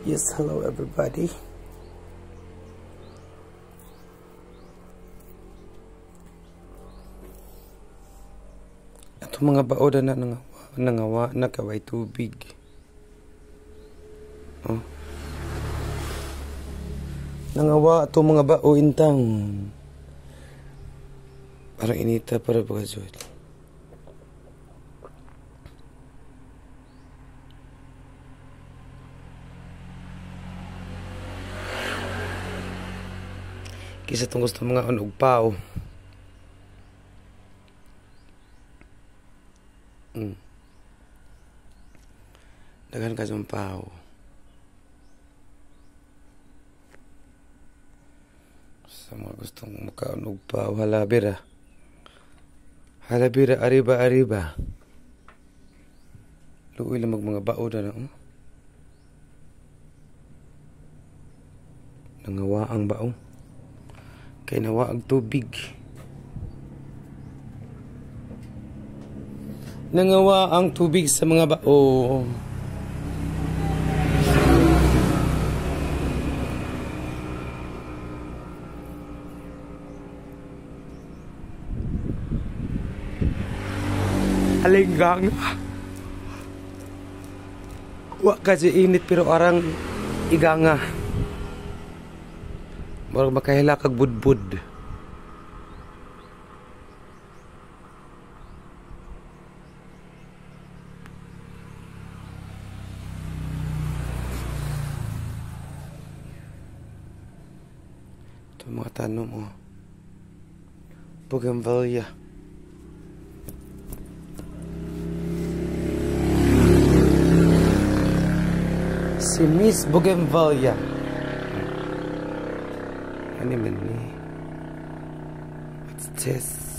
Yes, hello everybody. Ato mga baoda na nangawa na kaway tubig. Oh. Nangawa ato mga bao intang. Parang inita para pagkasuot. Kisa itong gusto mga unog pao. Daghan ka sa pao. Sa mga gustong makaunog pao, halabira. Halabira, arriba, arriba. Luoy lang mag mga bao na oh. Nangawa ang bao. Kay nawa ang tubig. Nangawa ang tubig sa mga bao. Alinggang. Wa kasi init pero arang iganga. Murag makahila kag budbud. Ito mga tanom oh. Bougainvillea. Si Miss Bougainvillea. Ano man ni? What's this?